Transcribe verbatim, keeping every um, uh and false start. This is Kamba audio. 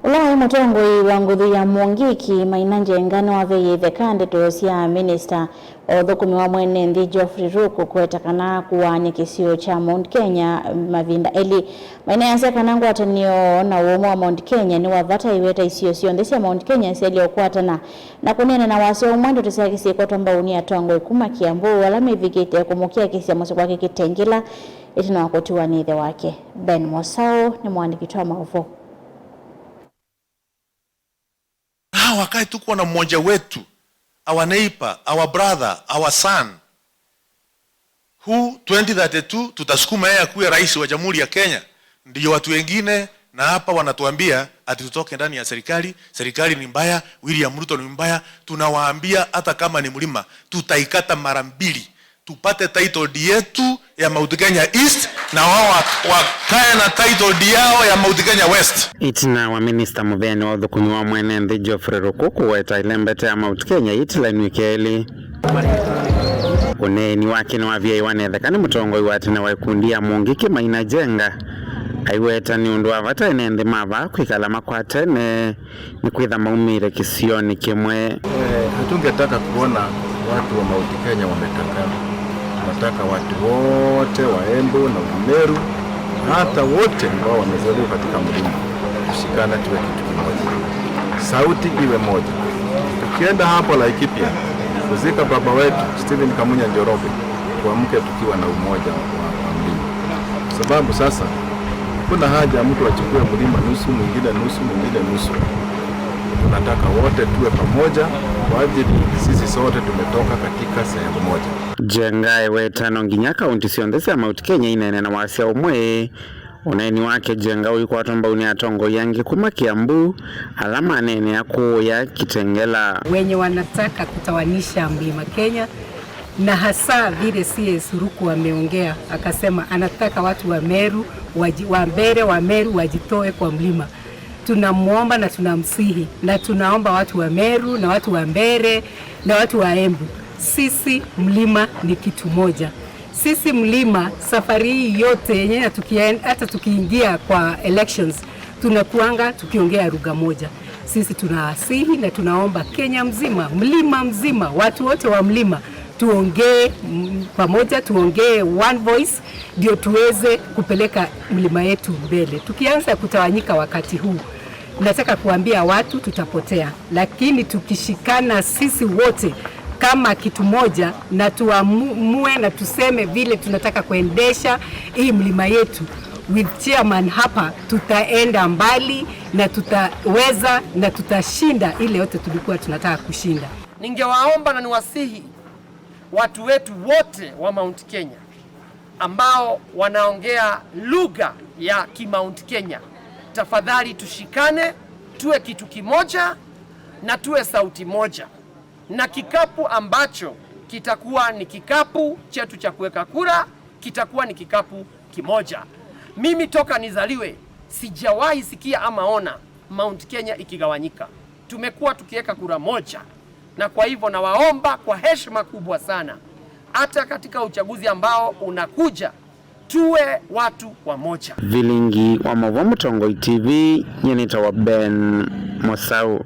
Ũla waĩ mũtongoi wa nguthu ya Mungiki, Maina Njenga, nĩwaveie itheka ndeto sya minista wa ũthũkũmi wa mwene nthĩ Geoffrey Ruku kũweta kana kũaany'a kĩsio kya Mount Kenya mavinda elĩ. Maina easya kana ngwatanĩo na ũũmwe wa Mount Kenya nĩ wa vata, aiweta isio syonthe sya Mount Kenya syaĩlye ũkwatana na kũneena na wasya ũmwe. Ndeto syake syĩkwatwa mbau nĩ atongoi kuma Kiambu ala mevikĩte kũmũkiakisya mũsyĩ kwake Kitengela ĩtina wa kũtiwa nĩ ĩthe wake. Ben Mosau nĩ mũandĩki wa maũvoo. Na hawa wakati tuko na mmoja wetu, our neighbor, our brother, our son, who twenty thirty-two tutasukuma yeye akuwe rais wa Jamhuri ya Kenya, ndio watu wengine na hapa wanatuambia ati tutoke ndani ya serikali, serikali ni mbaya, William Ruto ni mbaya. Tunawaambia hata kama ni mlima, tutaikata mara mbili. Tupate title deed yetu ya Mount Kenya East na wao wa- wakae na title deed yao ya Mount Kenya West. Ĩtina wa minista mũveani wa ũthũkũmi wa mwene nthĩ Geoffrey Ruku kũweta ĩlembeta ya Mount Kenya yĩtilanw'e kelĩ, ũneeni wake nĩwaviaiwa nĩ ĩtheka nĩ mũtongoi wa tene wa ĩkundi ya Mungiki Maina Njenga, aiweta nĩ ũndũ wa vata ene nthĩ ma vaa kwĩkala makwatene nĩkwĩtha maumĩte kĩsionĩ kĩmwe. Eh, hatungetaka kuona watu wa Mount Kenya wametengana. Nataka watu wote wa Embu na wa Meru na hata wote ambao wamezaliwa katika mlima tushikane, tuwe kitu kimoja, sauti iwe moja. Tukienda hapo Laikipia kuzika baba wetu Stephen Kamunya Njoroge, tuamke tukiwa na umoja wa, wa mlima, sababu sasa hakuna haja mtu achukue mlima nusu, mwingine nusu, mwingine nusu. Tunataka wote tuwe pamoja kwa ajili sisi sote tumetoka katika sehemu moja. Njenga eweta no nginya kaunti syonthe sya Mount Kenya ineene na wasya ũmwe. Ũneeni wake Njenga ũikwatwa mbau nĩ atongoi angĩ kuma Kiambu ala maneenea kũũya Kitengela. Wenye wanataka kutawanisha Mlima Kenya, na hasa vile C S Ruku ameongea, akasema anataka watu wa Meru waji, wa Mbeere, wa Meru wajitoe kwa mlima. Tunamwomba na tunamsihi na tunaomba watu wa Meru na watu wa Mbeere na watu wa Embu, sisi mlima ni kitu moja. Sisi mlima, safari hii yote yenye na tukien- hata tukiingia kwa elections, tunakuanga tukiongea lugha moja. Sisi tunawasihi na tunaomba Kenya mzima, mlima mzima, watu wote wa mlima tuongee, mm, pamoja, tuongee one voice, ndio tuweze kupeleka mlima yetu mbele. Tukianza kutawanyika wakati huu, nataka kuambia watu tutapotea, lakini tukishikana sisi wote kama kitu moja na tuamue na tuseme vile tunataka kuendesha hii mlima yetu with chairman hapa, tutaenda mbali na tutaweza na tutashinda ile yote tulikuwa tunataka kushinda. Ningewaomba na niwasihi watu wetu wote wa Mount Kenya ambao wanaongea lugha ya ki-Mount Kenya, tafadhali tushikane, tuwe kitu kimoja na tuwe sauti moja, na kikapu ambacho kitakuwa ni kikapu chetu cha kuweka kura kitakuwa ni kikapu kimoja. Mimi toka nizaliwe sijawahi sikia ama ona Mount Kenya ikigawanyika. Tumekuwa tukiweka kura moja, na kwa hivyo nawaomba kwa heshima kubwa sana, hata katika uchaguzi ambao unakuja, tuwe watu wa moja. Vilingi wa maũvoo Mũtongoi T V, nyie nĩtawa Ben Mosau.